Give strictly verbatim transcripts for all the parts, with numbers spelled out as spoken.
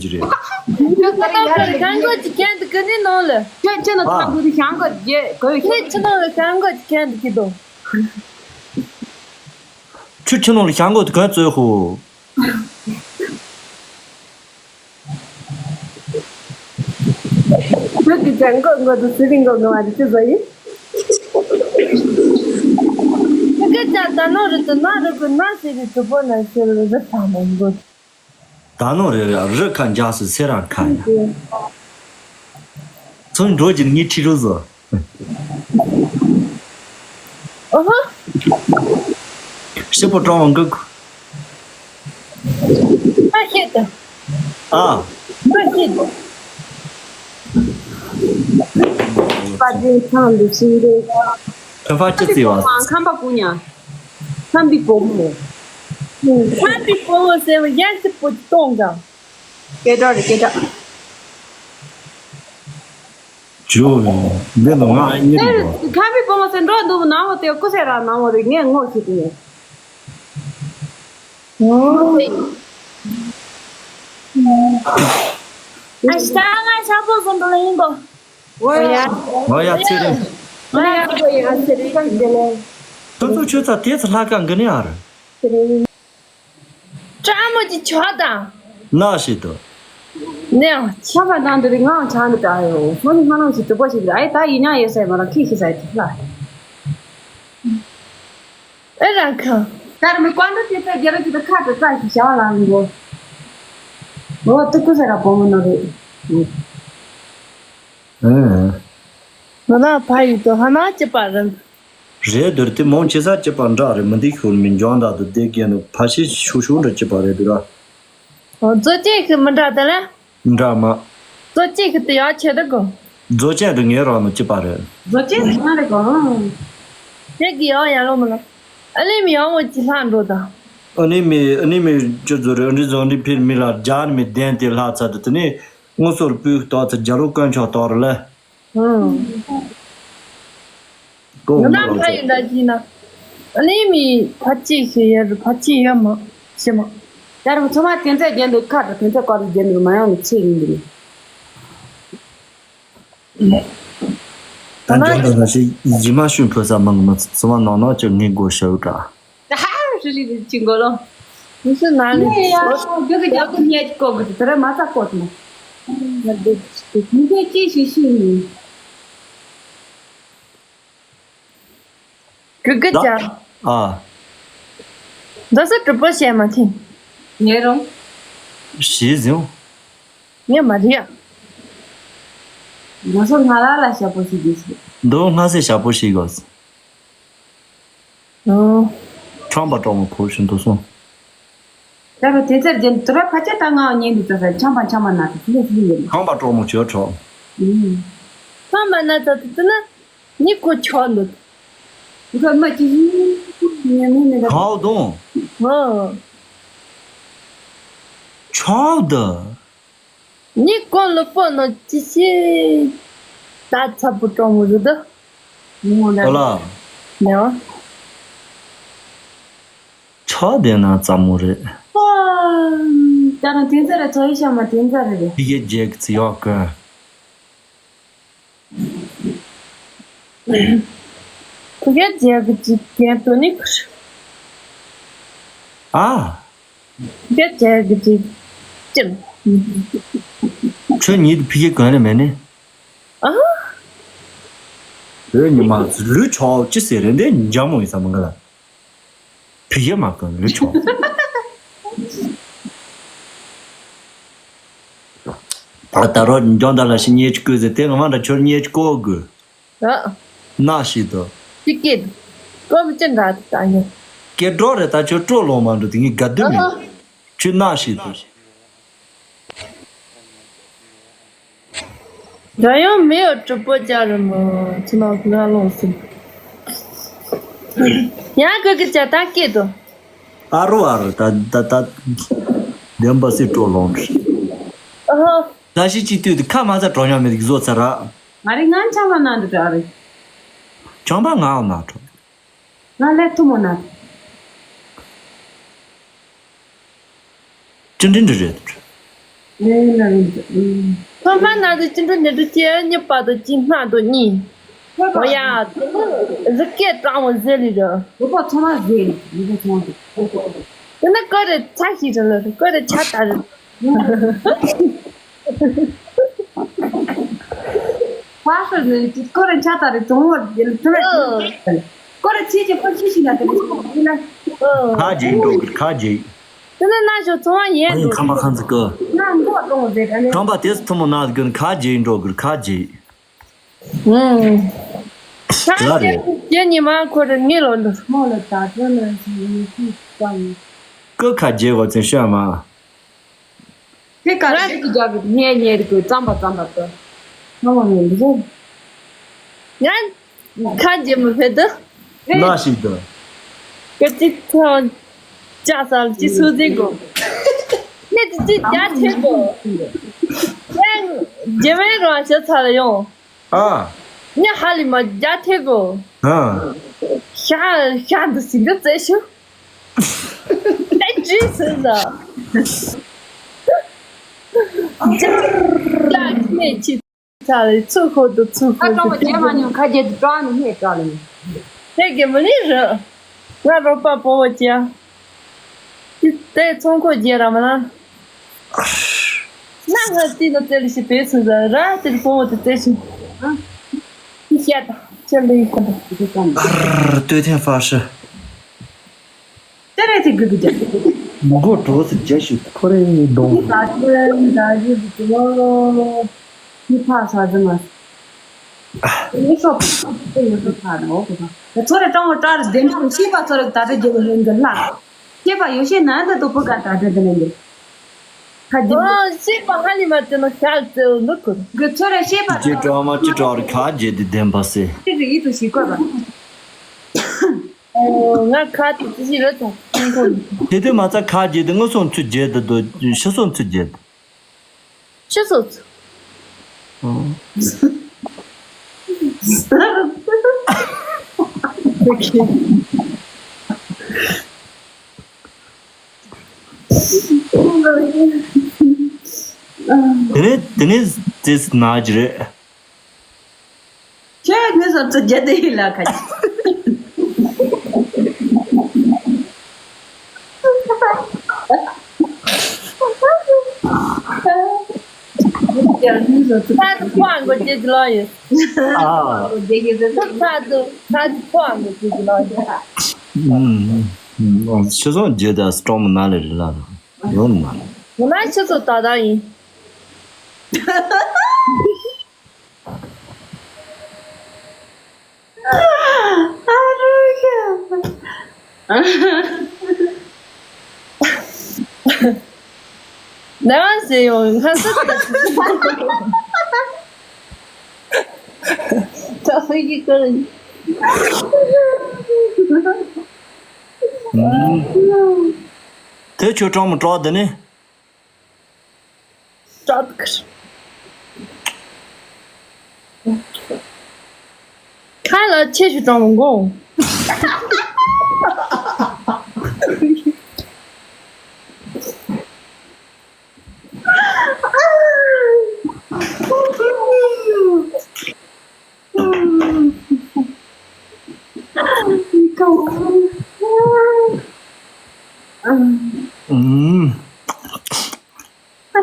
གི་རེད། ཁྱོད་ད་རེས་ཡར་ལ་གང་གོ་ཅི་གན་དུ་གི་ནི་ནོ་ལ། ཁྱོད་ཁྱོད་ནི་ཐང་དུ་ཤང་གོ་རྒྱལ་གོ་ཤི། ཁྱོད་ནི་གང་གོ་ཅི་གན་དུ་གི་དོ། ཁྱོད་ཁྱོད་ནོ་ལ་ཤང་གོ་དུ་གན་ཙོ་ཧོ། ཁྱོད་ཀྱི་ཅང་གོ་གོ་དུ་སི་རིང་གོ་གོ་བ་རི་ཅི་ཟོ་ཡི། ཁྱོད་ཀྱི་ཅང་ད་ནོ་རི་དུ་ན་རི་གུ་ན་སི་རི་དུ་པོ་ན་སི་རི་རི་ཐང་ནོ་གོ། ད་ནོ་རེ་རེ་རི་ཁ་འཇགས་སུ་སེ་རང་ཁ་ཡ། ཚོན་འགྲོ་གྱིན་ངའི་ཁྲི་རུ་བཟོ། ཨོ་ཧོ། ཤི་པོ་ཀྲོང་གི། ཨ་ཤེད་དང་། ཨ། ཨ་ཤེད་དང་། པ་དེ་ཚང་འདི་ཤིང་རེད། ཁ་ཕ་ཅི་བརྩི་བ། ཁམས་པ་ཀུ་ཉ། ཁམས་པའི་བུ་མོ། ཁམས་པའི་བུ་མོ་ཟེར་བ་ཡན་ཆད་པོ་གཏོང་ག། སྐད་གྲགས་རེད་སྐད་གྲགས། ཇོ་བོ་འདི་ནང་ང་གཉིད་དེ་འགྲོ། ཁམས་པའི་བུ་མོ་ཟེར་འགྲོ་འདུག་ནང་བ་དེ་ཀུ་སེ་ར་ནང་བ་རེད་ངས་ངོ་ཤེས་ཏེ། ཨ་ཤ་ང་ཤ་པོ་ཟོན་འགྲོ་ལ་ཡིན་པོ། ཨོ་ཡ། ཨོ་ཡ་ཚེ་རིང་། ཨོ་ཡ་ཨོ་ཡ་ཚེ་རིང་ག་ཡིན་ལེ། ཁྱོད་ཚོ་ཁྱོད་ཚ་དེ་ཚ་ལྷ་ཁང་གི་ནི་ཨ་རེད། ཁྲ་མོ་གི་ཆོག་དང་། ན་ཞིག་ཏུ། ནས་ཆ་བ་དང་འདི་རིགས་ངའང་ཆང་འདི་དྲག་ཡོད། སོ་ནི་སྨོན་ལམ་ཞིག་གྲུབ་པོ་ཞིག་རེད་ཨེ་ད་ཡིན་ཉག་ཡོད་སའི་མ་ལ་ཁི་ཤི་སའི་ཐིག་ལ། ཨེ་རང་ཁ། ད་རུ་མི་ཀོན་ཏུ་ཏི་ཏི་རྒྱ་ར་ཅི་ཏི་ཁ་ཏི་ཙ་ཞིག་བྱ་བ་ལང་གོ། འོ་ཏི་ཀུ་ཟེར་ར་བོ་མོ་ནོ་རེད། ཨེ། ང་ན་ཕ་ཡུལ་དུ་ཧ་ན་ཅི་པ་རེད། རེད་འདུག་དེ་མོང་ཆེ་ས་སྐྱིད་པ་འདྲ་རེད་མི་འདི་ཤུལ་མི་འཇོང་འདྲ་འདུག་དེ་གས་ནི་ཕ་ཤི་ཤུ་ཤུ་འདྲ་སྐྱིད་པ་རེད་འདུག་ར། ཨོ་རྫོ་ཅན་གི་མི་འདྲ་དེ་ལ། འདྲ་མ། རྫོ་ཅན་གི་དེ་ཡག་ཆེ་འདུག་གོ། རྫོ་ཅན་དུ་ངའི་རང་ནི་སྐྱིད་པ་རེད། རྫོ་ཅན་གི་ང་རེད་གོ། དེ་གི་ཡག་ཡག་ལོ་མི་ལོ། ཨ་ལེ་མི་ཡག་མོ་ཅི་ལྷག་འགྲོ་དང་། ཨ་ནི་མི་ཨ་ནི་མི་ཅི་ཟོ་རེ་ཨ་འདྲི་ཟོ་འདྲི་ཕིར་མི་ལ་རྒྱ་ནི་མི་བདེན་དེ་ལྷག་ཚར་དུ་དེ་ནི་དངོས་སོར་སྤུས་ཏོག་ཚ་རྒྱ་རུ་དཀོན་མཆོག་གཏོར་ལེ། ཨང་། ང་ན་ཕ་ཡི་འདྲ་གྱིས་ན། ཨ་ནི་མི་ཕ་ཅི་ཞེས་ཡ་རུ་ཕ་ཅི་ཡ་མ་ཤེས་མ། ཡ་རུ་ཚོ་མ་དེ་ཚེ་རྒྱན་དུ་ཁ་དང་དེ་ཚེ་ཀ་རུ་རྒྱན་དུ་མ་ཡོང་ནི་ཚེ་ཡིན་འདི་ནི། ད་འཇོག་འདི་ན་ཞིག་ཡི་མ་ཤུན་ཕོ་ས་མང་གི་མ་ཚོ་མ་ནང་ནང་ཅིག་ངའི་མགོ་ཤའུ་དྲ། ཧ་ཧ་རི་རི་རི་ཅི་མགོ་ལོ། མི་སུ་ན་ནི་ཡ་ཡ་ཡ་གི་རྒྱབ་ཏུ་ཉལ་གི་གོ་གི་དེ་ར་མ་ཚ་གོ་ཏི་མ། མི་དེ་ཅི་ཞིག་ཤི་ནི། གི་གི་ཅ། ཨ། འདི་སུ་གྲུབ་པོ་བཤད་མ་ཐིང་། ངེ་རང་། ཞེས་ཟིན། ངས་མ་རེད་ཡ། འདི་སུ་ང་ལ་ལ་ཞབས་པོ་ཞིག་དེ་ཞིག་འདི་སྔ་སེ་ཞབས་པོ་ཞིག་གོ། ཨོ། ཁྲམ་པ་གྲོགས་མོ་ཕོ་བཞིན་དུ་སོང་། ད་རུ་དེ་ཚར་རྒྱན་དུ་ར་ཕ་ཆེ་ད་ང་ཉན་དུ་ད་ས་ཆམ་པ་ཆམ་པ་ན་དུ་ལེ་ལེ་ལེ། ཁང་པ་གྲོགས་མོ་བྱོས་གྲོགས། ཨུམ། ཁང་པ་ན་ད་དུ་དུ་ན་ནི་ཁོ་ཆོག་འདུག་ཁོ་མ་ཅི་ཉན་ནི་མེད་ད། ཁའོ་དོང་། ཨོ། ཆོག་ད། ནི་ཁོ་ལོ་པོ་ནོ་ཅི་ཤི་ད་ཚ་པོ་གྲོགས་མོ་རུ་ད། ཨོ་ལ། ནེ་བ། ཆོག་དེ་ན་ཙམ་མོ་རེད། ཨ། ད་རུང་དེ་ཚ་རེ་ཚོ་ཡི་ཤ་མ་དེ་ཚ་རེ་རེད། ཕི་གེ་རྒྱལ་གི་ཚི་ཡོག་གི། ཕི་གེ་རྒྱལ་གི་ཚི་རྒྱལ་དོ་ནི་ཁུར། ཨ། ཕི་གེ་རྒྱལ་གི་ཚི་ཅིམ། ཁྱོད་ཉིད་ཕི་གེ་གོན་རེ་མེད་ནི། ཨ། བོད་ཉི་མ་ལུས་ཆོག་ཅི་ཟེར་རེད་འདི་འཇམ་མོ་ཡིན་ས་མི་འགའ་ལ། བི་ཡ་མ་ཀུན་ལུས་ཆོག་ད་ད་རོ་འཇོན་ད་ལ་ཤི་ཉེ་ཆུ་ཀུ་ཟེར་དེ་ང་མ་འདྲ་ཆོར་ཉེ་ཆུ་ཀོ་དགོས། ཨ། ན་ཤི་དོ། ཅི་སྐད། ཀོ་བི་ཅི་འདྲ་ད་ཉེ། སྐད་འགྲོ་རེ་ད་ཆོ་སྤྲོ་ལོང་མ་འགྲོ་དེ་ངའི་དགའ་སྡུག་མེད། ཨ། ཆུ་ན་ཤི་དོ། ར་ཡང་མེ་ཡོ་གྲུབ་པོ་ཅག་རི་མོ་ཚི་ནང་ང་ལོངས་སུ། ཡང་གི་གི་ཅག་ད་སྐད་དོ། ཨ་རོ་ཨ་རོ་ད་ད་ད། བདེན་པ་སི་སྤྲོ་ལོང་། ཨ་ཧོ། ད་ཤི་ཅི་དུས་དུ་ཁ་མ་ཚ་གྲོ་ཉོ་མེད་གི་བཟོ་ཚར་ར། ང་རི་ང་ཆ་མ་ན་འདི་གྲ་རི། ཆང་པ་ང་འོ་ན་གྲོ། ང་ལས་ཐུ་མོ་ན། ཅི་འདྲི་འདྲི་རེད། ལས་ལ་ཡིན། ཚང་མ་ན་ཟེར་ཅི་འགྲོ་ནི་འགྲོ་ཅི་གཉིས་པ་དང་ཅི་སྣ་དང་གཉིས། ཨོ་ཡ། རི་སྐད་གྲང་བ་ཟེར་ལི་ར། ལོ་པ་ཚང་མ་ཟེར་ལི། ལོ་པ་ཚང་མ་ཟེར། དེ་ན་ཀ་རེ་ཚ་ཞིག་རེད་ལ་ཀ་རེ་ཆ་ད་རེད། ཕ་ཤོད་ནས་ཀོ་རེ་ཆ་ད་རེད་གྲོང་བར་དེ་ལ་དེ་ལ་ཀོ་རེ་ཚིག་གི་ཕ་ཤི་ཞིག་ལ་དེ་ལ་ཁ་རྗེ་འགྲོ་གི་ཁ་རྗེ། དེ་ན་ན་ཞོ་ཚོང་བ་ཡན་ཨ་ཡིན་འགྲོ་ཁམས་པ་ཁང་ཚིག་གི། ན་མགོ་གཏོང་བ་ཟེར་ཨ་ནི། ཁམས་པ་དེ་ཚོ་ཐུ་མོ་ན་གི་ཁ་རྗེ་འགྲོ་གི་ཁ་རྗེ། ཨུམ། ཁ་རྗེ་རེད། རྗེ་ཉི་མ་ཁོ་རེ་ངེས་ལོ་འདུག་མོ་ལ་ད་དྲོད་ལ་ཞིག་ཡིན་ཤི་ཙང་། ཀི་ཁ་རྗེ་གོ་ཚིན་ཤོད་མ། དེ་ག་རེ་གི་རྒྱག་གི་ཉེ་ཉེ་རི་གི་ཙམ་པ་ཙམ་པ་ཏོ། ང་མ་ནས་འདི་རེད། ཡང་ཁ་རྗེ་མི་ཕེད་དུ། ན་ཞིག་ཏུ། ཀི་ཅི་ཐོ། ཅག་ཙམ་ཅི་སུ་ཟིག་གོ། ནེ་ཏི་ཅི་རྒྱ་ཐེ་གོ། ཡང་རྗེ་མའི་རོ་ཞེ་ཚ་ལ་ཡོང་། ཨ། ཉ་ཧ་ལི་མ་རྒྱ་ཐེ་གོ། ཨ། ཤ་ཤ་འདི་སིང་གི་རྩེ་ཤུ། ཨེ་ཇི་སི་ཟ། རྒྱ་རྒྱ་ཁྱི་ཚ་ལི་ཚུ་ཧོ་དུ་ཚུ་ཧོ་ཨ་ཀྲོང་པ་རྗེས་མ་ཉུང་ཁ་རྗེ་དུ་ཀྲོང་ནི་ཧེ་ཀྲོང་ལི། ཧེ་གེ་མ་ལི་རུ། ང་རོགས་པ་པོ་བོ་ཅིའ། དེ་ཚོང་ཁོ་རྗེས་ར་མ་ན། ན་ང་ཏི་ནོ་ཙེ་ལི་ཤི་པེ་སུ་ཟ་ར་ཏི་ལི་པོ་བོ་ཏི་ཙེ་ཤི། ཨ། ཤ་ད་ཅེ་ལི་ཤ་ད། ཨར་ཏོས་ཐེན་ཧྥ་ཧྲི། ཏེ་རེ་ཏི་གུ་གུ་ཏེ། མོ་གོ་གྲོ་སི་རྒྱ་ཤུ་ཁོ་རེ་ནི་གདོང་། ད་ཅེ་ད་ཅེ་དུ་ཅེ་ལོ་ལོ། ནི་ཕ་ས་ཟི་མ། ཡེ་ཤོ་ཡེ་ཤོ་ཁ་ནོ་གོ་ད། ཚོ་རེ་ཀྲང་བོ་ཀྲ་རེ་བདེན་པ་ཤེས་པ་ཚོ་རེ་ད་རེ་རྒྱལ་ལ་ཧེན་གི་ལ། ཤེས་པ་ཡོ་ཤེས་ན་འདི་དུ་པུ་ག་ད་རེ་དེ་ལེན་གི། ཁ་རྗེ། ཨོ་ཤེས་པ་ཧ་ལི་མ་དེ་ནོ་ཤ་ཙེ་འདུག་གི། གི་ཚོ་རེ་ཤེས་པ་ཅི་ཀྲ་མ་ཅི་ཀྲ་རེ་ཁ་རྗེ་དེ་བདེན་པ་སེ། ཤེས་རེ་ཡིད་དུ་ཤེས་དགོས་པ། ཨོ་ང་ཁ་དེ་ཅི་ཞིག་རེད་ད་ཁོང་ཁོང་། དེ་དུས་མ་ཚ་ཁ་རྗེ་དེ་ངོ་སོང་ཚུ་རྗེ་དེ་དུ་ཤི་སོང་ཚུ་རྗེ་དེ། ཆུ་ཚོད། དེ་ནས་དེ་ནས་ཙིས་ན་ཅི་རེད། ཁྱོད་ངོས་སུ་ཚུར་རྒྱུ་དེ་ཡིན་ལ་ཁ་ཅིག་ཁ་ཏུ་ཕོ་ཨ་མགོ་ཅེ་ཅི་ལོ་ཡོད། ཨ། ཁ་ཏུ་ཁ་ཏུ་ཕོ་ཨ་མགོ་ཅེ་ཅི་ལོ་ཡོད། ཤི་སོང་རྗེས་དང་སྤྲང་མོ་ན་ལེ་རི་ལ་ཡོང་ན། ང་ན་ཤི་སོང་ད་ད་ཡིན། ནང་ཟེར་ཡོང་ང་ས་ད་ཧུ་ཡི་ཀར། དེ་ཁྱོད་སྤྲང་མོ་སྤྲང་དེ་ནི། ཁ་ལ་ཆེ་ཞུ་དང་མགོ།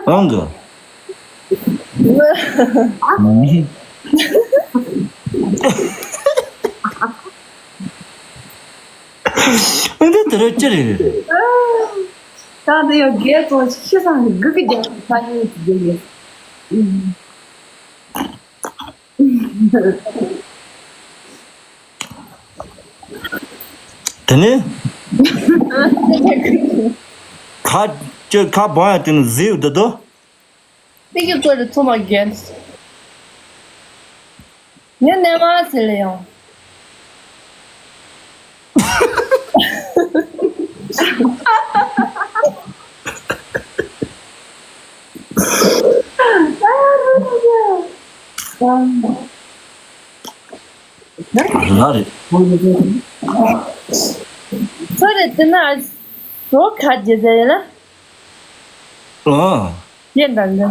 ཨང་གི། འདི་དེ་རུ་ཅི་རེད། ད་འདི་ཡང་རྒྱལ་ཙོང་ཤི་སང་གི་གི་རྒྱལ་ས་ཡོད་ཀྱི་རྒྱལ་ཡོད། དེ་ནས། ཁ་ཅི་ཁ་བང་ཡ་དེ་ནི་ཟིལ་འདི་དོ། དེ་གི་ཚོ་རེ་ཚོ་མ་རྒན། ངས་ནས་མ་ཟེར་ལེ་ཡང་། ལ་རེད། ཚོ་རེ་དེ་ན་རོ་ཁ་རྒྱེ་ཟེར་ཡ་ལ། ཨ། ཡེ་འདང་གི།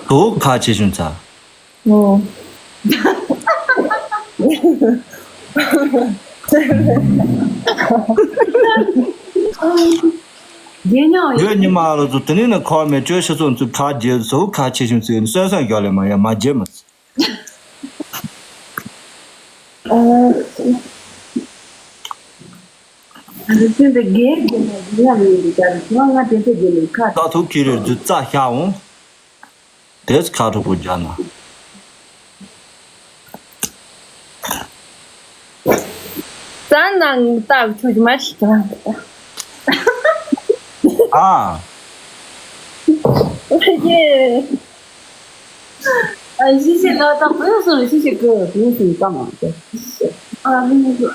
དོ་ཁ་ཆེ་ཆུང་ཚ། ཨོ། རྒན་ཉང་ཡོད་ཉི་མ་ལོ་ཚོ་དེ་ནས་ནི་ཁོ་མེད་བཅོས་ཤི་ཚོ་ཚུ་ཁ་རྒྱལ་ཚོ་ཁ་ཆེ་ཆུང་ཚུ་ནི་སོན་སོན་རྒྱག་ལེ་མ་ཡ་མ་རྒྱལ་མ། ཨ་ཨ་ཟིན་པའི་རྒན་རྒན་ལ་རྒན་ཡང་མི་འདུག་ད་རེས་ང་ང་དེ་ཚོ་རྒན་ལ་ཁ། ད་ཐུག་ཁྱེར་རེ་རྫུ་རྩ་ཤ་འོང་། དེས་ཁ་གྲུག་པོ་རྒྱག་ན། རྩ་ནང་ལྟ་ཆུ་མ་ཞིག་ཀྱང་། ཨ། ཨ་ཡེ། ཨ་ཤི་ཤི་ལ་ད་བུ་སུ་ལ་ཤི་ཤི་ཀུ་བུ་སུ་ཀ་མ་ཏེ། ཨ་རུ་ནི་ཀུ།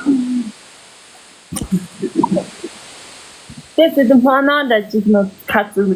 དེ་ཚེ་དུ་མ་ན་འདྲ་ཅིག་ནོ་ཁ་ཚུ།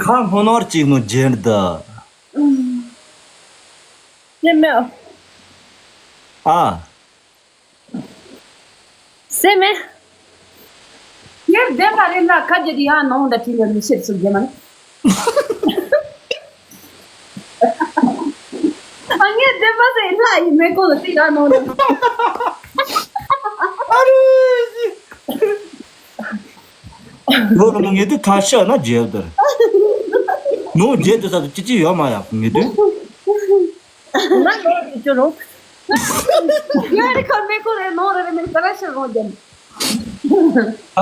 ཁ་སྔོ་ནོར་གཅིག་ནོ་རྒྱན་ད། ཡེ་མེད། ཨ། སེ་མེད། ངས་བདེན་པ་རེད་ལ་ཁ་རྒྱ་དེ་ཡང་ནང་ད་ཁྲིད་ལ་མི་ཤེས་སུ་རྒྱ་མ་ནི། ཨ་ངས་བདེན་པ་ཟེར་ལ་ཡི་མེ་ཀོ་ལ་དེ་ཡང་ནང་ད། ཨ་རུ། ལོ་ལོ་ངེས་དུས་ཁ་ཤགས་ན་རྒྱལ་དར། ནོ་རྒྱལ་དུ་ས་དུ་ཅི་ཅི་ཡོད་མ་ཡག་ངེས་དུས། ང་ནོར་གྱི་ཅོ་རོགས། ཡ་རི་ཁ་མེ་ཀོ་རེ་ནོར་རེ་མེ་ཀ་ར་ཤར་རོ་ཇན།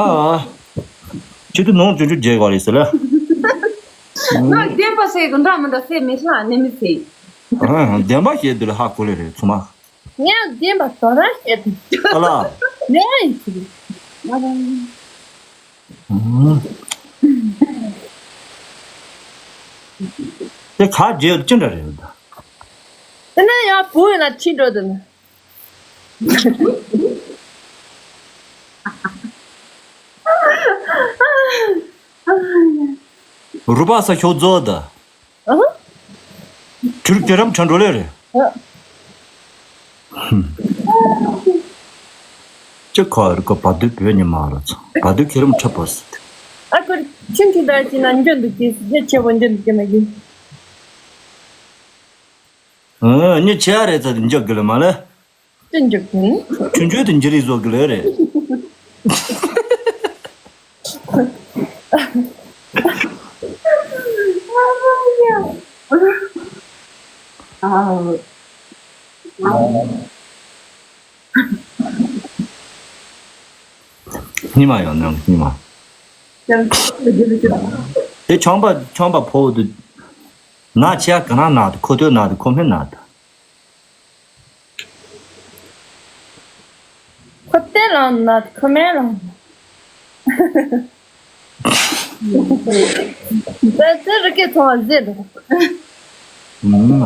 ཨ་ཨ། ཁྱེད་དུ་ནོར་ཅོ་ཅོ་རྒྱལ་ག་རེ་ཟེར་ལ། ང་བདེན་པ་ཟེར་གི་འདྲ་མི་འདྲ་ཟེར་མི་ཤ་ནི་མི་ཟེར། ཨ་བདེན་པ་བཤད་དུ་ལ་ཧ་གོ་ལེ་རེད་ཚུ་མ། ངས་བདེན་པ་དོ་ར་བཤད་དུ། ཨ་ལ། ལེ་ཡི་ཚུ། ཨ་ལ། ཨུམ། དེ་ཁ་རྒྱལ་ཅི་འདྲ་རེད་ད། དེ་ན་ཡང་བུ་ཡིན་ན་ཁྲིད་འགྲོ་དེ་ན། རུ་པ་ས་ཤོག་རྫོགས་ད། ཨ་ཧ། ཁྱོད་རྒྱལ་རམ་ཁྲ་འགྲོ་ལེ་རེད། ཨ། ཅི་ཁ་རི་ཀ་བ་དུ་བོད་ཉི་མ་ར་ཚང་བ་དུ་ཁྱེད་རམ་ཁྲ་པོ་སི། ཨ་ཁུ་ཁྱིམ་གྱི་ད་ཅི་ན་འཇོན་འདུག་གི་རྒྱ་ཆེ་བོ་འཇོན་འདུག་གི་ན་གི། ཨ་ཉི་ཆེ་ཡ་རེ་ཚ་འཇོག་གི་ལ་མ་ལེ། ཅི་འཇོག་གི་ནི། ཆུང་ཆུང་དུ་འཇི་རི་བཟོ་གི་ལེ་རེད། ཉི་མ་ཡོང་ནམ་ཉི་མ། དེ་ཆོམ་པ་ཆོམ་པ་ཕོ་བོ་དུ། ན་ཆེ་ག་ན་ན་དུ་ཁོ་ཐོས་ན་དུ་ཁོ་མི་ན་དུ། ཁོ་ཏེ་ལང་ན་ཁོ་མེ་ལང་། ད་ཚེ་རི་ཀེ་ཚོང་བ་ཟེར་འདུག་ཨུམ།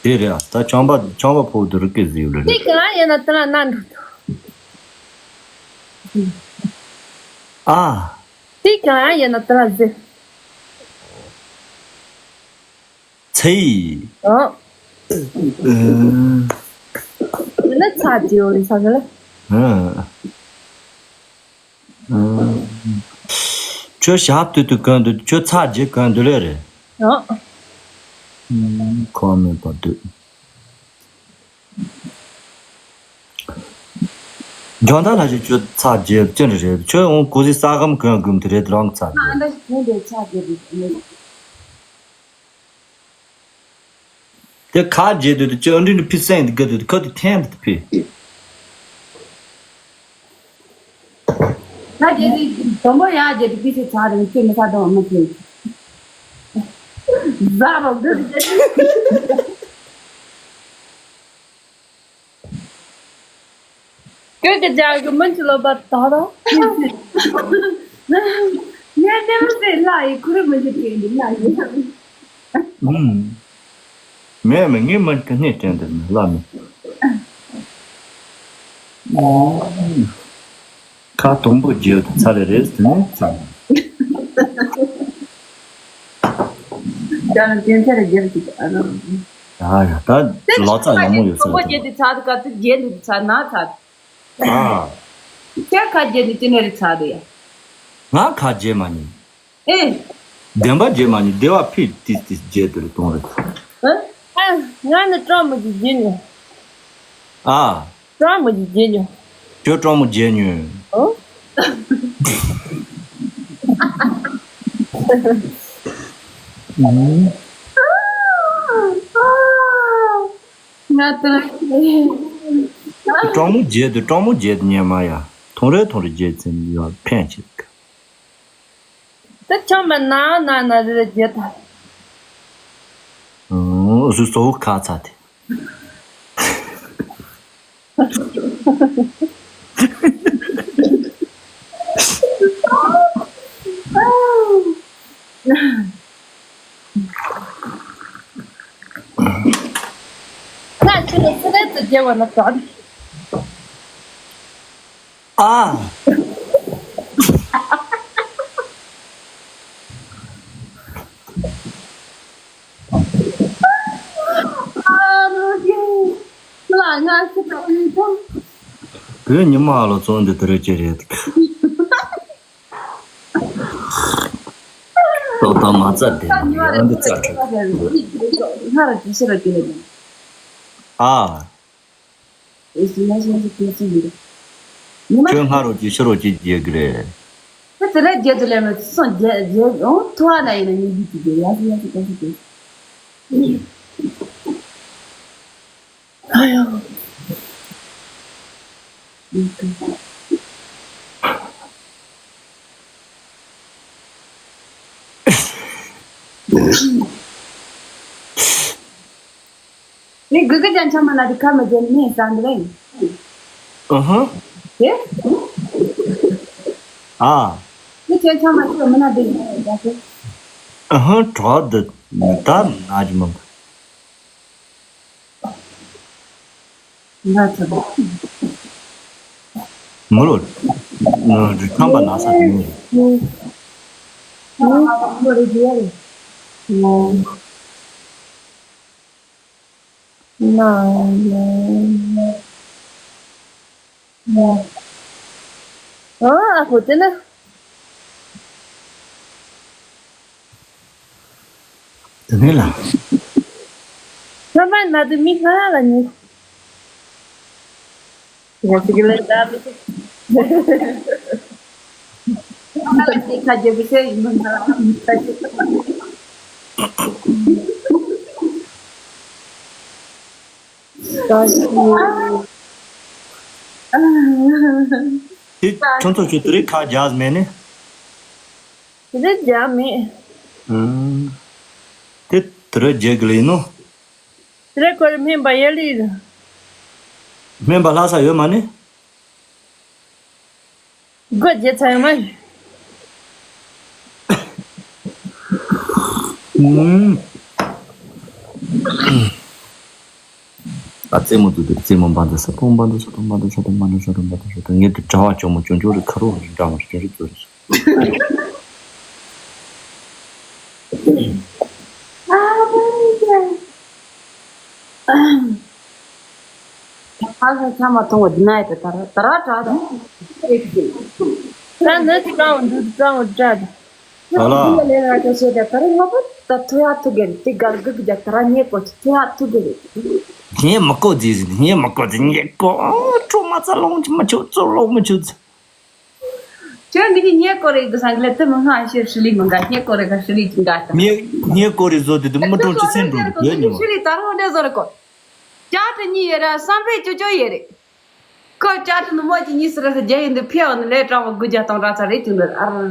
དེ་རེད་ཨ། ད་ཆོམ་པ་ཆོམ་པ་ཕོ་དུ་རི་ཀེ་ཟིག་ལ་རེད། ཏིག་ལ་ཡིན་ན་ཏི་ལ་ན་འགྲོ་ཐུབ། ཨ། ཏིག་ལ་ཡིན་ན་ཏི་ལ་ཟེར། ཚེ་ཡི། ཨོ། ཨ། ཡིན་ན་ཚ་རྒྱས་འོ་རེད་ས་ག་ལ། ཨ། ཨ། ཁྱོད་ཞབས་དུས་དུ་གོན་དུ་ཁྱོད་ཚ་རྒྱས་གོན་དུ་ལེ་རེད། ཨོ། ཨ། ཁོ་མེད་པ་དུས། ཇོན་ད་ལ་ཞིག་ཁྱོད་ཚ་རྒྱས་ཅི་འདྲ་རེད། ཁྱོད་འོང་ཀུ་ཟི་ས་གམ་གོན་དགོས་དུ་རེད་རང་ཚ་རྒྱས། ཨ་འདྲ་ཞིག་གོན་དུ་ཚ་རྒྱས་དུས། དེ་ཁ་རྒྱས་དུས་དུ་ཅི་འདྲི་འདྲི་ཕི་སེང་དུ་ག་དུས་ཁ་དུས་ཐན་དུ་ཕི། ད་རྒྱས་དུས་དོན་པོ་ཡང་རྒྱས་དུས་ཕི་སེ་ཚ་རིང་ཅི་མི་ཚ་དང་མི་ཚེ། ཟ་རོ་འདི། ཁྱོད་ཀྱི་ཅག་གི་མིན་གྱི་ལོ་པ་དག་རོ། ངས་ནེམ་སེ་ལ་ཡི་ཁུ་རུ་མི་འདི་དྲན་འདི་ལ་ཡི། ཨུམ། མེད་མེད། ངས་མིན་གི་སྣེ་དྲན་འདི་ནི་ལ་མེད། ཨུམ། ཁ་དང་པོ་རྒྱལ་དུ་ཚ་ལེ་རེད་དེ་ནས་ཚ། ད་ནི་དེ་ཚ་ལེ་རྒྱལ་གྱི་ཨ་ནི། ཡ་ཡ། ད་ལོ་ཙཱ་ཡག་མོ་ཡོད་ས་དང་པོ་རེད། རྒྱལ་དུ་ཚ་དུ་ག་དུ་རྒྱལ་དུ་ཚ་ན་ཚ། ཨ། ཁྱེད་ཁ་རྒྱལ་དུ་ཅི་ནས་རེད་ཚ་དུ་ཡ། ང་ཁ་རྒྱལ་མ་ཉན། ཨེ། བདེན་པ་རྒྱལ་མ་ཉན། བདེ་བ་ཕི་ཏིས་ཏིས་རྒྱལ་དུ་རེད་གཏོང་རེད། ཨ། ང་ནི་སྤྲང་མོ་ཅིག་རྒྱལ་ཉན། ཨ། སྤྲང་མོ་ཅིག་རྒྱལ་ཉན། ཁྱོད་སྤྲང་མོ་རྒྱལ་ཉན། ཨོ། ང་ད། སྤྲང་མོ་རྒྱལ་དུ་སྤྲང་མོ་རྒྱལ་དུ་ཉན་མ་ཡ། ཐོང་རེ་ཐོང་རེ་རྒྱལ་ཚེ་ཡ་ཕན་ཆེ་གི། ད་ཆང་མ་ན་ན་ན་རེ་རེ་རྒྱལ་ད། ཨོ་སུ་སོ་ཁ་ཚ་དེ། ང་ཁྱོད་ལ་སི་རེད་དུ་རྒྱལ་བ་ན་གྲོགས། ཨ། ཨ་རོ་ཀེ། ལ་ང་ཁྱི་ད་ཡིན་ཀྱང་། བོད་ཉི་མ་ལོ་ཚོ་འདི་དུ་རེ་ཅི་རེད། ཏོག་ཏོག་མ་རྩ་དེ་ན་ཡང་འདི་རྩ་ཁྲིད། ང་ར་ཅི་ཤི་ར་ཅི་རེད། ཨ། ཨེ་སི་ཡ་ཤ་ཤ་ཁྱེད་སུ་འདུག་ཉི་མ་ཁྱོད་སྔ་རོ་ཅིག་ཕྱི་རོ་ཅིག་རྒྱལ་གི་རེད། ད་དེ་ལས་རྒྱལ་དུ་ལས་མ་སོང་རྒྱལ་རྒྱལ་འོང་ཐུ་བ་ན་ཡིན་ན་ཉི་ཤུ་ཅིག་རྒྱལ་ཡ་ཤི་ཡ་ཤི་ཏོ་ཤི་ཏོ། ཨ་ཡོ། ངས་གུ་གུ་ཅན་ཆང་མ་ན་དེ་ཁ་མི་རྒྱལ་ནས་ཟ་འདི་རེད། ཨ་ཧ། དེ། ཨ། ངས་ཅན་ཆང་མ་ཁྱོད་མི་ན་དེ་ཡིན་ཟ་དེ། ཨ་ཧ་གྲོགས་འདི་ད་ན་གི་མི་འདུག་ང་ཚོ་མི་ལོ་ཁམས་པ་ན་ས་དེ་ནས། ཨ་ཨ་ཁོ་དེ་ན། དེ་ནས་ལ། ཁྱོད་མ་ན་དུ་མི་ཧ་ལ་ཉི། ང་ཅིག་ལས་ད་མི་ཤེས། ང་ལ་ཅིག་ཁ་རྒྱབ་ཤེས་ཡིན་མིན་ང་ལ་མི་ཁ་ཤས། ད་ཤི། དེ་ཁྱོད་ཚོ་ཁྱོད་དེ་རིང་ཁ་རྒྱག་མེད་ནི། དེ་རིང་རྒྱག་མེད། ཨང་། དེ་དེ་རིང་རྒྱག་གི་ལ་ཡིན་ནོ། དེ་རིང་ཁོ་རེ་སྨན་པ་ཡ་ལི་རེད། སྨན་པ་ལྷ་ས་ཡོད་མ་ནི། སྒོ་རྒྱག་ཚར་ཡོད་མ་རེད། ཨུམ། ཨ་རྩེད་མོ་དུ་དུ་རྩེད་མོ་འབའ་འདི་ས་ཏོང་འབའ་འདི་ས་ཏོང་འབའ་འདི་ས་ཏོང་འབའ་འདི་ས་ཏོང་འབའ་འདི་ས་ཏོང་། ངས་དུ་གྲྭ་བ་ཇོ་མོ་ཅུང་ཅུང་རི་ཁ་རོ་རི་འདྲ་མ་རི་ཅུང་རི་ཙོ་རི་ས། ཨ་ཧ་ཆ་མ་ཐོང་བ་འདི་ན་ཡི་ད་ད་ར་ད་ར་དྲག་ད། ད་ནི་ཀྲང་འདུག་ཀྲང་འདྲ་ད། ཨ་ལ། ལས་ལ་ཅོ་ཤེས་ད་ད་ར་ངོ་པོ་ད་ཐུ་ཡ་ཐུ་གེ་རེད། དེ་གར་གི་གི་རྒྱ་ད་ར་ཉེ་གོ་ཐུ་ཡ་ཐུ་གེ་རེད། ཉེ་མ་གོ་ཟི་ཟི་ཉེ་མ་གོ་ཟི་ཉེ་གོ། ཁྲོ་མ་ཚ་ལོང་ཆུ་མ་ཆུ་ཙོ་ལོང་མ་ཆུ་ཚ། ཁྱོད་འདི་གི་ཉེ་གོ་རེད་གི་སང་གི་ལེ་དེ་མི་སྔ་ཤེར་ཧྲི་ལི་མི་འགའ་ཉེ་གོ་རེད་ག་ཧྲི་ལི་ཅི་འགའ་ད། ཉེ་ཉེ་གོ་རེད་བཟོ་དེ་དེ་མི་གྲོང་ཆུ་སེམས་འགྲོ་དེ་བོད་ཉི་མ། ཧྲི་ལི་ད་རུང་འདྲེ་བཟོ་རེད་གོ། ཅག་དེ་གཉིས་ཡོད་ར་བསམ་པའི་ཅོ་ཅོ་ཡོད་རེད། ཁོ་ཅག་དེ་ནི་མོ་ཅི་གཉིས་སུ་ར་ས་རྒྱ་ཡིན་དུ་ཕེ་བ་ནི་ལས་དྲང་བ་དགུ་བརྒྱ་སྟོང་ཕྲག་ཚ་རེད་ཅུང་འདྲ་ཨ་ར།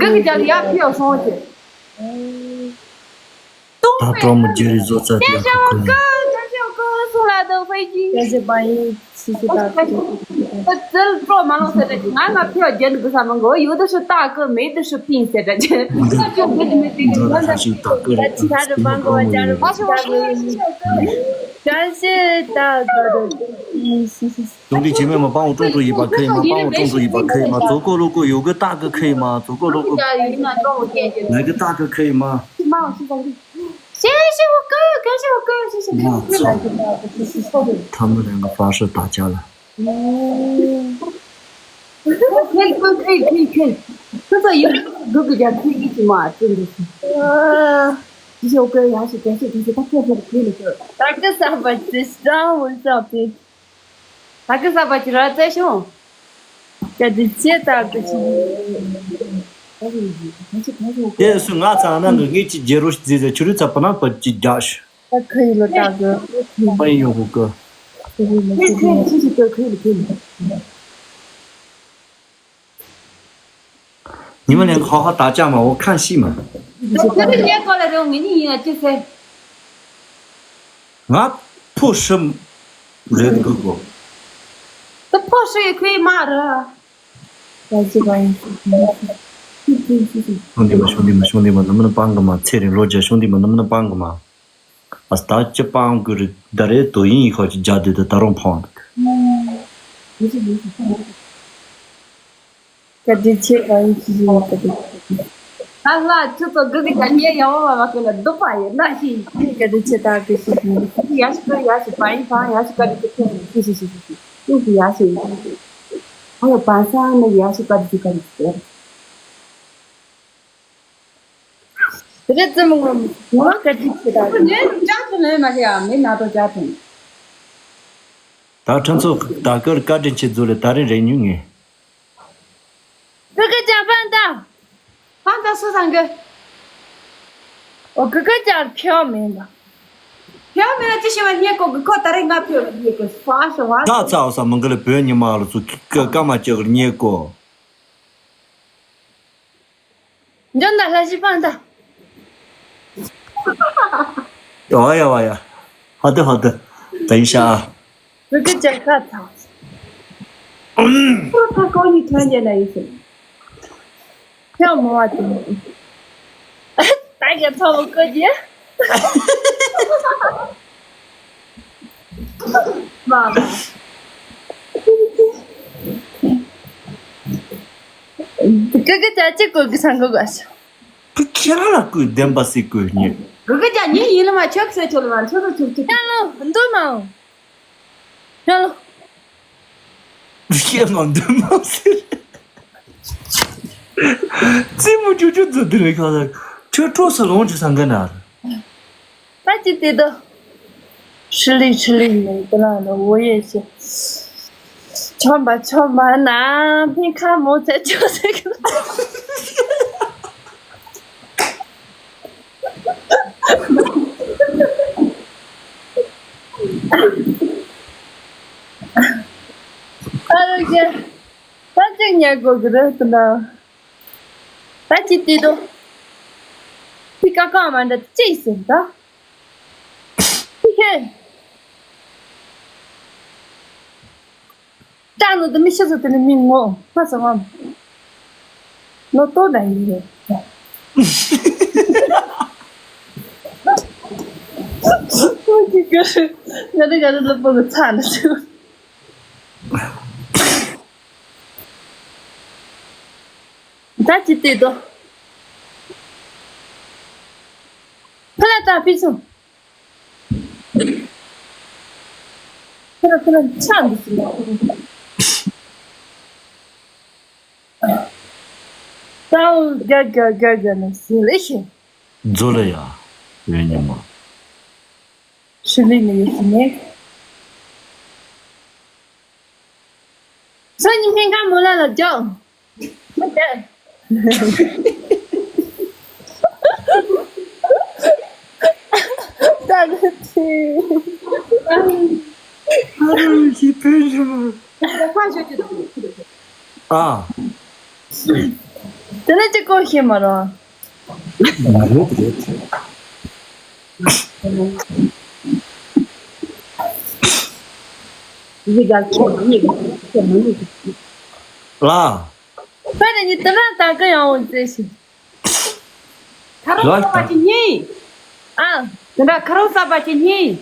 གི་ཀྱང་ཡར་ཕེབས་སོང་ཞེས། ད་གྲོགས་མོ་རྒྱུ་རེད་བཟོ་ཚར་དེ་ཡག་པོ་ཁོ་ཡིན། 感谢我哥，送来的飞机。 谢谢八一，谢谢大哥。 ད་ཙིལ་སྤྲོ་མ་ལོང་ཟེར་ར་ཅིག་ང་ང་ཕི་བ་རྒྱན་དུ་གུ་ས་མང་གོ་ཡོད་དུ་ཤི་ཏ་ཀི་མེད་དུ་ཤི་པིན་ཟེར་ར་ཅིག་ང་ཅོ་རྒྱན་དུ་མེད་དུ་ཡོད་ན་ཤི་ཏ་ཀི་རེད། ད་ཅི་ཁ་རུ་བང་གོ་བ་ཅ་རུ་བང་གོ་བ་ཅ་རུ། 感谢大哥的，谢谢。 ཡོང་དུས་རྗེས་མའི་མ་པང་འོ་ཀྲུང་ཀྲུང་ཡིན་པ་ཁ་ཡིན་མ། པང་འོ་ཀྲུང་ཀྲུང་ཡིན་པ་ཁ་ཡིན་མ། ཙོ་ཀོ་ལོ་ཀོ་ཡོད་གི་ཏ་ཀི་ཁ་ཡིན་མ། ཙོ་ཀོ་ལོ་ཀོ་ང་གི་ཏ་ཀི་ཁ་ཡིན་མ། 谢谢我哥，感谢我哥，谢谢。 ང་ཚ། ཐ་མི་རང་གི་ཧྥ་ཧྲི་ད་ཅག་ལ། ཁེལ་ཁེལ་ཁེལ་ཁེལ་ཁེལ། ཁོ་ཚོ་ཡིན་འདུག་གི་རྒྱ་ཁེལ་གི་ཅི་མ་ཅི་འདུག 谢谢我哥，也是感谢感谢，他确实可以了。 ད་གི་ས་བ་ཅི་སྲང་འོ་ས་པི། ད་གི་ས་བ་ཅི་ར་ཙེ་ཤོང་། ཅ་དི་ཅེ་ད་གི་ཅི། 但是我哥 དེ་སུ་ང་ཚ་ན་གི་ངེད་ཀྱི་རྒྱལ་རོ་ཟེ་ཟེ་ཆུ་རུ་ཚ་པ་ན་པ་ཅི་རྒྱ་ཤི། ད་ཁ་ཡི་ལོ་ད་གི། པ་ཡི་ཡོ་གུ་གི། ཁེལ་ཁེལ་ཁེལ་ཁེལ་ཁེལ་ཁེལ། ཉི་མ་ལན་ཁ་ཧ་ད་ཅག་མ་འོ་ཁ་ཤི་མ། ཁྱོད་ཀྱི་སྐོར་ལ་རེད། ངེད་གཉིས་ཡིན་ན་ཅི་ཟེར། ང་ཕོ་ཧྲི་རེད་གི་གོ། ད་ཕོ་ཧྲི་ཡི་ཁོའི་མ་རེད། ད་ཅི་ག་ཡིན། ཤོང་དེ་མ་ཤོང་དེ་མ་ཤོང་དེ་མ་ནམ་ནམ་སྤང་གི་མ། ཚེ་རིང་ལོ་བརྒྱ་ཤོང་དེ་མ་ནམ་ནམ་སྤང་གི་མ། ཨ་ད་ཅི་སྤང་དགོས་རེད། ད་རེད་དོ་ཡིན་ཡིན་ཁོ་ཅི་རྒྱ་དེ་ད་ད་རུང་ཕོང་འདུག་བཀའ་དྲིན་ཆེ། གང་ཡིན་ཞིག་ཡིན་བཀའ་དྲིན་ཆེ། ཨ་ལ་ཁྱོད་ཚོ་གི་གི་ག་ཉེ་ཡང་བ་བ་གི་ལ་སྡུག་པ་ཡིན་ན་ཞིག་བཀའ་དྲིན་ཆེ། ད་གི་ཞིག་ཡིན་ཡ་ཞིག་ག་ཡ་ཞིག་པ་ཡིན་པ་ཡ་ཞིག་ག་གི་གི་ཁྱོད་ཞིག་ཞིག་ཞིག་ཞིག་ཞིག་ཞིག་ཡ་ཞིག་ཡིན། ཨ་ཡོ་པ་ས་ནི་ཡ་ཞིག་ག་གི་ག་གི་ཞིག་རེད་ཙམ་ངོ་ངོ་བཀའ་དྲིན་ཆེ་ད། ངས་ཅག་ཐོན་ལེ་མ་ཤེས་ཡ་མི་ན་དོ་ཅག་ཐོན། ད་ཁྲིམས་ཚོགས་ད་ཀར་བཀའ་དྲིན་ཆེ་ཟུར་ལ་ད་རིང་རེ་ཉུང་ངེ། ཀི་ཀི་ཅག་ཕན་ད། ཕན་ད་སུ་སང་གི། ཨོ་ཀི་ཀི་ཅག་ཕེའོ་མིན་པ། ཕེའོ་མིན་ན་ཅི་ཤེས་བ་ཉེ་གོ་གི་ཁོ་ད་རེས་ང་ཕེའོ་ཉེ་གོ་ཧྥ་ཤ་ཧྥ། ད་ཚ་བ་ས་མང་གི་ལ་བོད་ཉི་མ་ལ་ཚུ་ཀ་ཀ་མ་ཅག་ཉེ་གོ། འཇོན་ད་ལྷ་ཞི་པང་ད། ཡ་ཡ་ཡ། ཧ་ཏི་ཧ་ཏི། ད་ཡི་ཤ། བུ་གི་ཅག་ཁ་ཚ། ཁོ་ཁ་ཁོ་ནི་ཐོན་རྒྱ་ན་ཡི་ཤི། ཁྱོད་མོ་བ་དེ། ད་ག་ཚ་བོ་ཀོ་རྒྱ། མ། ཀི་ཀི་ཅག་ཅིག་གོ་གི་སང་གོ་ག་ཤ། ཁྱེད་རང་ལ་བསྐུལ་བདེན་པ་སྲིད་བསྐུལ་ཉེ། གི་གི་ཅག་ཉེ་ཡིན་ལ་མ་ཆོག་ཟེར་ཆོག་ལ་མ་ཆོག་ཆོག་ཆོག་ཆོག་ཡ་ལོ་འདུག་མ་འོང་། ཡ་ལོ། ཤེས་མ་འདུག་མ་ཟེར། རྩེད་མོ་ཅུ་ཅུ་ཛུ་དེ་རེད་ཁ་ལ། ཁྱོད་གྲོགས་སུ་ལོངས་ཅི་སང་གི་ན། ད་ཅི་དེ་དོ། ཧྲི་ལི་ཧྲི་ལི་ནི་དེ་ལ་ནི་འོ་ཡེ་ཤེ། ཆོམ་པ་ཆོམ་པ་ན་ཕིང་ཁ་མོ་ཚེ་ཆོ་ཟེར་གི། ཨ་རོ་ཀེ། ད་ཅིག་ཉལ་དགོས་གི་རེད་དུ་ན། ད་ཅི་དེ་དོ། ཕི་ཀ་ཀ་མ་འདྲ་ཅི་ཟེར་ད། ཧི་ཧེ། ཀྲང་ནུ་དུ་མི་ཤི་ཟུ་དུ་ནི་མི་ངོ་ཧ་སོ་ངམ། ནོ་ཏོ་ད་ཡི་རེད། ཁོ་གི་གི་ང་རི་ག་རི་ལ་པོ་གི་ཚ་ནི་ཟེར། ད་ཅི་དེ་དོ། ཕ་ལ་ད་ཕི་སུ། ཁྱོད་ཁྱོད་ཆགས་འདུག་ཟེར་ན། ཏའོ་རྒྱ་རྒྱ་རྒྱ་རྒྱ་ནས་ཟེར་ལེ་ཤི། མཛོ་ལ་ཡ། ཡོད་ཉི་མ། ཧྲི་ལི་ནས་ཡོད་ཤི་ནས། སང་ཉིན་ཕན་ཁ་མོ་ལ་ལ་རྒྱོ། མི་དེ། ད་ག་ཚེ། ཨ་རུ་ཞི་ཕན་ཞི་མ། ཨ། དེ་ནས་ཅི་གོ་ཤེས་མ་རོ། ང་རེད་རེད། ཡི་ག་ཁྱེད་མ་ཉེས་ཁྱེད་མ་ཉེས། ལ། ཕ་ནི་ཉི་དེ་རང་ད་ག་ཡང་འོང་ཟེར་ཞིག་ཁ་རོག་ས་པ་ཅི་ཉེས། ཨ། དེ་འདྲ་ཁ་རོག་ས་པ་ཅི་ཉེས།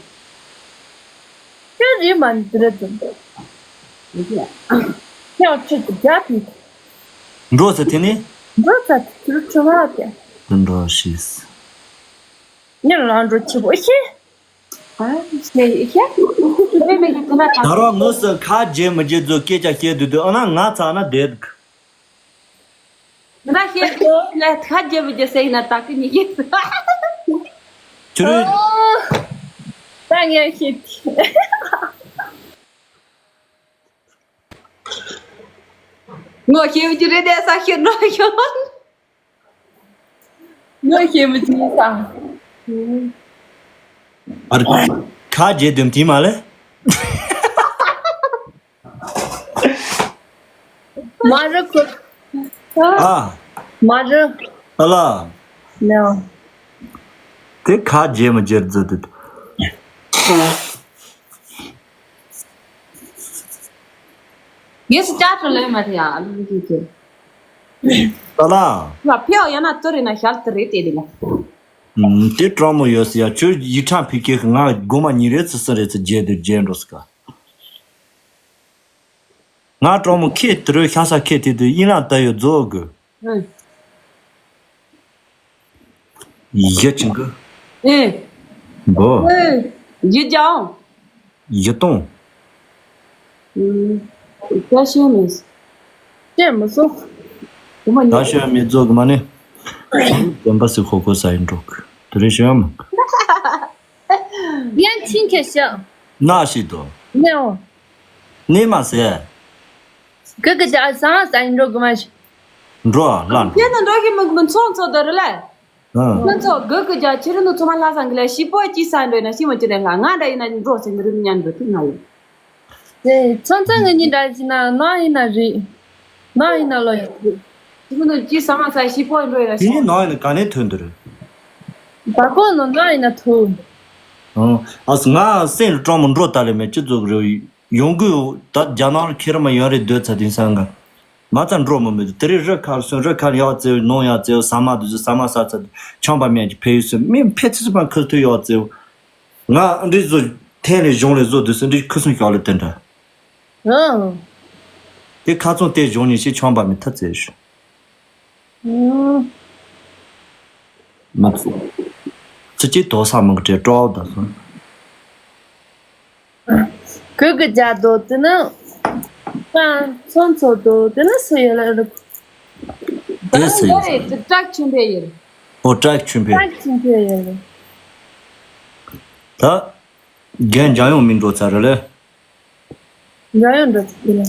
ཁྱོད་རིག་མ་འདི་རེད་དམ། ཁྱོད་ཁྱོད་ཀྱི་རྒྱ་དེ། འགྲོ་ཟེར་དེ་ནི། འགྲོ་ཟེར་དེ་ཁྱོད་ཁྱོད་མ་དེ། འགྲོ་ཤིས། ཉིན་ལ་འགྲོ་ཆེ་པོ་ཤེས། ཨ་ཤེས་ཤེས། དེ་མེད་ཀྱི་དེ་འདྲ་ད་རོགས་ངོས་སུ་ཁ་རྗེ་མི་རྗེ་ཚོ་སྐད་ཆ་བཤད་དུས་དུས་ཨ་ན་ང་ཚ་ན་བསྡད། ང་ཤེས་དོ་ལ་ཁ་རྒྱབ་རྒྱབ་ཟེར་ཡིན་ན་ད་གི་ཉི་ཤེས། ཁྱོད་རེད། ད་ངས་ཤེས། ངོ་ཤེས་ཀྱི་རེད་དེ་ས་ཤེས་ནོ་ཤོ། ངོ་ཤེས་མི་ཐུབ་ས། ཨར། ཁ་རྗེ་དུམ་ཐིམ་མ་ལེ། མ་རུ་ཁུ། ཨ། མ་རུ། ཨ་ལ། No. དེ་ཁ་རྗེ་མི་རྗེར་འཛུལ་དུས། ངས་སུ་ཅག་ཏུ་ལེན་མ་ཐེ་ཡ་ཨ་ལུ་ཀི་ཀི། ད་ལ། ང་ཕེའོ་ཡ་ན་ཏུ་རེ་ན་ཤལ་ཏུ་རེ་དེ་དེ་ལ། ཨུམ། དེ་གྲོགས་མོ་ཡོད་སི་ཡ། ཁྱོད་ཡིག་ཕྲེང་ཕི་ཀེ་ང་སྒོ་མ་ཉིན་རེ་ཚི་སི་རེ་ཚི་རྗེ་དུ་རྗེ་འགྲོ་སི་ཀ། ང་གྲོགས་མོ་ཁེ་དི་རུ་ཤ་ས་ཁེ་དི་དུ་ཡིན་ལ་ད་ཡོད་རྫོགས་དགོས། ཨུ། ཡ་ཅིང་གི། ཨེ། འགོ། ཨེ། ཡི་ཀྱང་། ཡི་ཏོང་། ཨུ། ད་ཤེས་མེད། ཤེས་མི་སོང་། ད་ཤེས་མེད་རྫོགས་གི་མ་ནི། དེན་པ་སི་ཁོ་ཁོ་ས་ཡིན་འགྲོ་གི། དུ་རེ་ཤེས་མ། ཡན་ཆིན་ཁེ་ཤ། ན་ཤི་དོ། ནེའོ། ནི་མ་ཟེ། གི་གི་ཇ་ས་ས་ཡིན་འགྲོ་གི་མ་ཤི། འགྲོ་ལ། ཁྱེད་ནི་འགྲོ་གི་མི་མི་ཚོང་ཚོ་དོ་རེ་ལ། ཨ། ཁྱེད་ཚོ་གི་གི་ཇ་ཁྱེད་རི་ནི་ཚོ་མ་ལྷ་ས་གི་ལ་ཤི་པོ་ཅི་ས་འགྲོ་ན་ཤི་མ་ཅི་ལ་ང་ང་འདྲ་ཡིན་ན་འགྲོ་ཟེ་གི་རི་ཉན་འགྲོ་ཐུག་ང་ཡིན། དེ་ཚོང་ཚོང་ངེད་གཉིས་འདྲ་ཞིག་ན་ནང་ཡིན་ན་རེད། ནང་ཡིན་ན་ལོ་ཡིན་རེད། དེ་མི་འདུག་ཅི་ས་མ་ས་ཤི་པོ་འགྲོ་ཡིན་ན་ཤི། དེ་ནང་ཡིན་ན་ག་ནས་ཐོན་འདི་རེད། བ་ཀོ་ནང་ནང་ཡིན་ན་ཐུག་ཨང་། ཨ་སི་ང་སེམས་ལ་གྲོགས་མོ་འགྲོ་ད་ལེ་མེད་ཅི་ཙོག་རེད། ཡོང་གི་ད་རྒྱ་ནག་ལ་ཁྱེར་མ་ཡོང་རེད་སྡོད་ཚ་དེང་སང་ག་མ་ཚ་འགྲོ་མི་མེད་དེ་རེད། རི་ཁར་སོང་རི་ཁར་ཡག་ཙེ་ནོ་ཡག་ཙེ་ས་མ་དུ་ས་མ་ས་ཚ་ཆང་པ་མེད་ཀྱི་ཕེ་ཡུ་སི་མི་ཕེ་ཚི་ཚི་པ་ཁུ་ཐུ་ཡག་ཙེ། ང་འདི་བཟོ་ཐེན་ལས་གཞུང་ལས་བཟོ་དུས་སུ་འདི་ཁུ་སུམ་ཤོག་ལ་བསྟན་འདྲ། ཨང་། དེ་ཁ་ཚོན་དེ་གཞུང་ནས་ཤི་ཆང་པ་མི་ཐ་ཚེ་ཤི། ཨང་། མ་ཚུ། ཚུ་ཅི་དོ་ས་མང་གི་བྲེ་སྤྲོ་བ་དང་སོང་། གོས་ཀྱི་རྒྱ་དོ་དེ་ནི། ཀང་ཚོན་ཚོ་དོ་དེ་ནི་སུ་ཡོད་ལ་རུ། དེ་སུ་ཡོད། ད་རེད་དེ་བྲག་ཆུན་པོ་ཡོད། ཨོ་བྲག་ཆུན་པོ། བྲག་ཆུན་པོ་ཡོད་ལ། ད། རྒན་འཇམ་དབྱངས་མི་འགྲོ་ཚར་རེད་ལེ། འཇམ་དབྱངས་འགྲོ་ཚར་རེད་ལེ།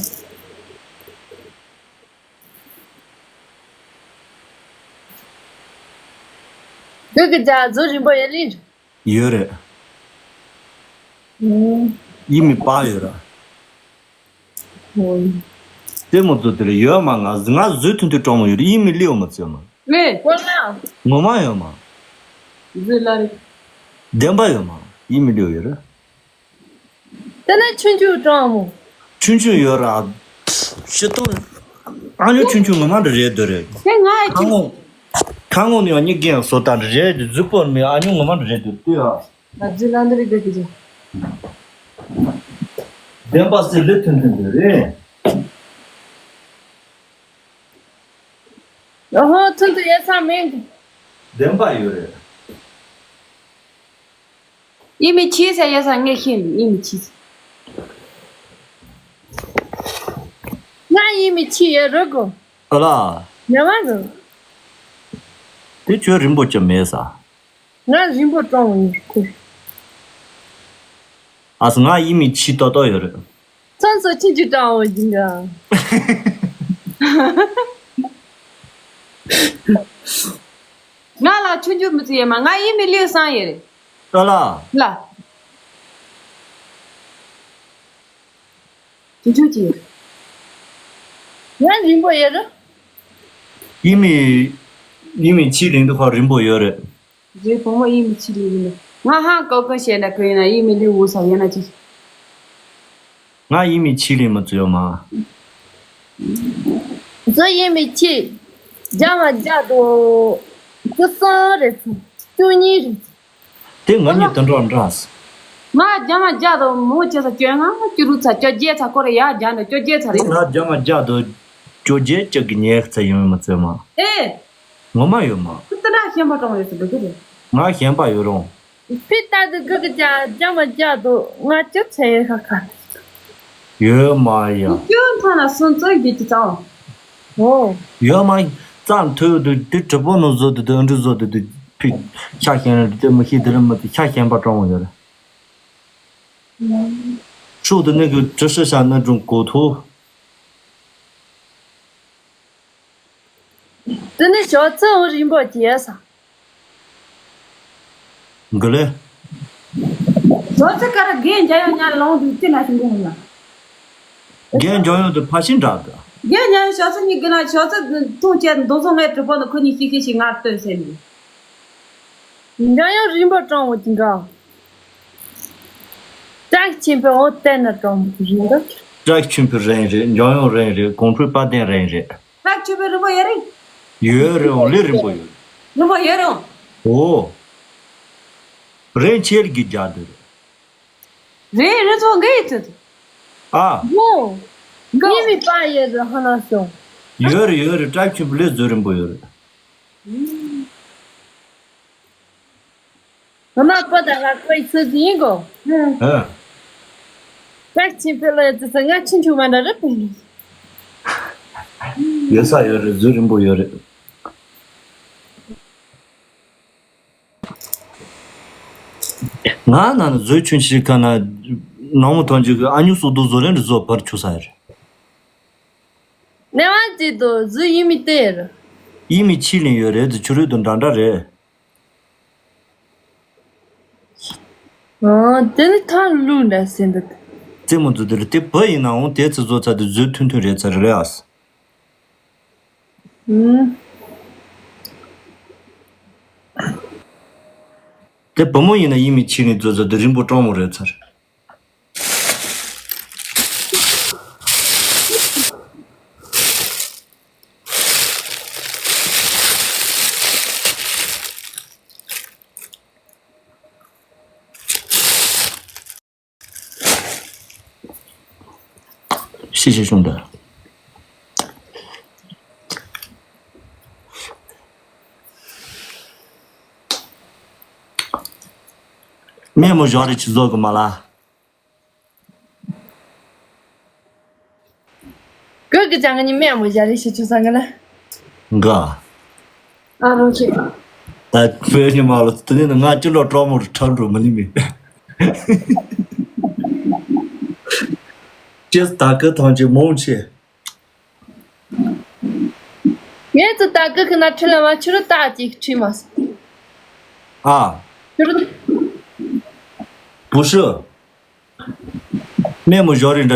གོས་ཀྱི་རྒྱ་རྫོ་རིན་པོ་ཡོད་ལེ། ཡོད་རེད། ཨུམ། ཡིད་མི་པ་ཡོད་ར། ཨུམ། ལྟད་མོ་ཚོ་དེར་ཡོད་མ། ང་ང་བཟོས་ཐུན་དུ་གྲོང་མོ་ཡོད་རེད། ཡིད་མི་ལིའོ་མ་ཚོད་མ། ངས་ཀོ་ལ། ངོ་མ་ཡོད་མ། བཟོས་ལ་རེད། བདེན་པ་ཡོད་མ། ཡིད་མི་ལིའོ་ཡོད་རེད། དེ་ནས་ཆུང་ཆུང་གྲོང་མོ། ཆུང་ཆུང་ཡོད་ར། ཤི་ཏོ། ཨ་ཉོ་ཆུང་ཆུང་ངོ་མ་འདྲ་རེད་འདོད་རེད། དེ་ང་ཡི་ཁ་ངོ་། ཁ་ངོ་ནས་ཡང་གཉིད་རྒན་བཟོ་ལྟ་འདྲ་རེད། གཟུགས་པོ་མི་ཨ་ཉོ་ངོ་མ་འདྲ་རེད་འདོད་ལྟོས་ཨ། ང་རྫི་ལ་འདི་རེད་འདོད་ཀྱི། བདེན་པ་སེ་ལེ་ཐོན་ཐོན་འདོད་རེད། ཨ་ཧོ་ཐོན་དུ་ཡོད་ས་མེད། བདེན་པ་ཡོད་རེད། ཡིད་མི་ཆེས་ཟེར་ཡོད་ས་ངས་ཤེས་མི་ཡིད་མི་ཆེས། ང་ཡིད་མི་ཆེས་ཡོད་རེད་གོ། ཨ་ལ། ཉལ་བ་རེད། དེ་ཁྱོད་རིན་པོ་ཆེ་མེད་ས། ང་རིན་པོ་སྤྲང་བ་ཡིན་ཁོ། ཨ་སི་ང་ཡིད་མི་ཆེས་ཏོག་ཏོག་ཡོད་རེད། ཚོན་སོ་ཆུང་ཆུང་སྤྲང་བ་ཡིན་ག། ང་ལ་ཆུང་ཆུང་མི་ཚེ་ཡོད་མ། ང་ཡིད་མི་ལིའུ་སང་ཡོད་རེད། ཨ་ལ། ལ། ཆུང་ཆུང་གཅིག་ཡོད། ང་རིན་པོ་ཡོད་རེད། ཡིད་མི། ཡིད་མི་ཆེས་ལིང་དུ་ཁོ་རིན་པོ་ཡོད་རེད། རྗེ་བུ་མོ་ཡིད་མི་ཆེས་ལིང་ཡིན་ནོ། ང་ཧང་ཀའོ་ཀའོ་བཤད་ན་ཁོ་ཡིན་ན་ཡིད་མི་ལིའུ་འུ་ས་ཡོད་ན་ཅི། ང་ཡིད་མི་ཆེས་ལིང་མ་ཚོ་ཡོད་མ། ཛོ་ཡིད་མི་ཆེས། རྒྱ་མ་རྒྱ་དོ། ཅུ་གསུམ་རེད་ཚོ། ཅུ་གཉིས་རེད་ཚོ། དེ་ང་གཉིས་དུ་འགྲོ་འདྲ། ང་རྒྱ་མ་རྒྱ་དོ་མོ་ཅེ་ས་ཅོ་ང་ཅུ་རུ་ཚ་ཅོ་རྒྱལ་ཚ་ཁོ་རེ་ཡ་རྒྱ་འདྲ་ཅོ་རྒྱལ་ཚ་རེད། ང་རྒྱ་མ་རྒྱ་དོ་ཅོ་རྒྱལ་ཅག་གི་ཉེ་ཚ་ཡོང་མ་ཚོད་མ། ཨེ། ངོ་མ་ཡོད་མ། ཁོ་ཏི་ན་ཤན་པ་གྲོང་ཡོད་ས་འདུག་གི་རེད། ང་ཤན་པ་ཡོད་རུང་། ཕི་ཏ་དུ་གི་གི་ཅ་རྒྱ་མ་རྒྱ་དོ་ང་ཅི་ཚེ་ཡོད་ཁ་ཁ། ཡོད་མ་ཡ། ཁྱོད་ཐང་ན་སོན་ཙོ་གི་ཅི་ཙང་། ཨོ། ཡོད་མ། ཙང་ཐོས་དུ་དུ་གྲི་པོ་ནོ་བཟོ་དུ་དུ་ཨ་འབྲུ་བཟོ་དུ་དུ་ཕི་ཤ་ཤན་ར་དུ་མི་ཤི་དུ་རི་མ་དུ་ཤ་ཤན་པ་གྲོང་ཡོད་ར། ཕྱོགས་དུ་ནི་གི་གྲི་ཤི་ཤ་ན་འབྲུ་གོ་ཐོ། དེ་ནི་ཞོ་ཚི་འོ་རིན་པོ་ཆེ་ས། ག་ལེ། ཞོ་ཚི་ཀ་ར་རྒན་འཇམ་དབྱངས་ཉར་ལོང་དུ་ཅི་ན་ཞིག་འགོ་ཧུ་ན། རྒན་འཇམ་དབྱངས་དུ་ཕ་ཤིན་འདྲ་གི། རྒན་འཇམ་དབྱངས་ཞོ་ཚི་གཉིས་གི་ན་ཞོ་ཚི་ཐུང་བཅད་མདོ་བཟང་ངའི་གྲུབ་པ་ནི་ཁོ་གཉིས་ཤིག་ཤིག་ཤིག་ངར་སྟོན་ཟེར་ནི། འཇམ་དབྱངས་རིན་པོ་སྤྲང་བོ་ཅིག་འདྲ། སྐྲ་ཆེན་པོའི་འོ་བལྟས་ན་སྤྲང་བོ་རེད་འདུག་སྐྲ་ཆེན་པོ་རང་རེད། འཇམ་དབྱངས་རང་རེད། གོང་ཕུད་དཔལ་ལྡན་རང་རེད། སྐྲ་ཆེན་པོའི་རིན་པོ་ཡོད་རེད། ཡོད་རེད། འོང་ལས་རིན་པོ་ཡོད་རེད། རིན་པོ་ཡོད་རེད། འོ། རང་ཆེར་གྱི་རྒྱ་དུ་རེད། རེད་རེད། ཚོ་འགའ་ཡིན་ཚོད། ཨ། ཡོ། ངའི་མི་པ་ཡོད་རེད་ཧ་ན་སོང་། ཡོད་རེད་ཡོད་རེད། སྐྲ་ཆེན་པོ་ལས་བཟོ་རིན་པོ་ཡོད་རེད། ང་མ་པོ་ད་ལ་ཁོའི་ཚོད་ཡིན་གོ། ཨ། སྐྲ་ཆེན་པོ་ལ་ཡོད་ཚེ་ང་ཆུང་ཆུང་མ་འདྲ་རེད་པས། ཡོད་ས་ཡོད་རེད། བཟོ་རིན་པོ་ཡོད་རེད། ང་ན་ན་བཟོས་ཆུན་ཞིག་ག་ན་ནང་མོ་ཐོན་ཅིག་གི་ཨ་ཉུ་སོ་དུ་བཟོ་རན་རི་བཟོ་བར་ཆུ་ས་རེད། ནེ་བ་ཅི་དོ་བཟོ་ཡིན་མི་དེར། ཡིན་མི་ཆི་ལིན་ཡོད་རེད། དུ་ཆུ་རུད་དུ་འདྲ་འདྲ་རེད། ཨ་དེ་ནི་ཐང་ལུག་འདྲ་ཟེར་འདུག་རྩེད་མོ་བཟོ་དེ་རེད། དེ་བུ་ཡིན་ནའང་དེ་ཚོ་བཟོ་ཚར་དུ་བཟོས་ཐུན་ཐུན་རེད་ཚར་རེད་ཨ། ཨུམ། དེ་བུ་མོ་ཡིན་ན་ཡིན་མི་ཕྱི་ནས་བཟོ་ཚར་དུ་རིན་པོ་སྤྲང་མོ་རེད་ཚར། ཤེས་བྱ་གཞུང་དང་སྨན་མོ་ཞོག་རེ་ཆུ་བཟོ་གི་མ་ལ། གི་གི་ཅང་གི་ནི་སྨན་མོ་ཞོག་རེ་ཤི་ཆུ་ས་གི་ལ། འགའ། ཨ་རོ་ཆེ། ད་བོད་ཉི་མ་ལོ་དེ་ནི་ང་ཅི་ལོ་གྲོགས་མོ་རུ་ཁྲམ་འགྲོ་མི་ནི་མི། ཅེས་ད་གི་ཐང་ཅི་མོང་ཆེ། ངས་ཙི་ད་གི་གི་ན་ཁྲི་ལ་མ་ཆུ་རུ་ད་ཅིག་ཁྲི་མ་སི། ཨ། ཆུ་རུ། བུ་ཧྲི། སྨན་མོ་ཞོག་རེ་འདྲ།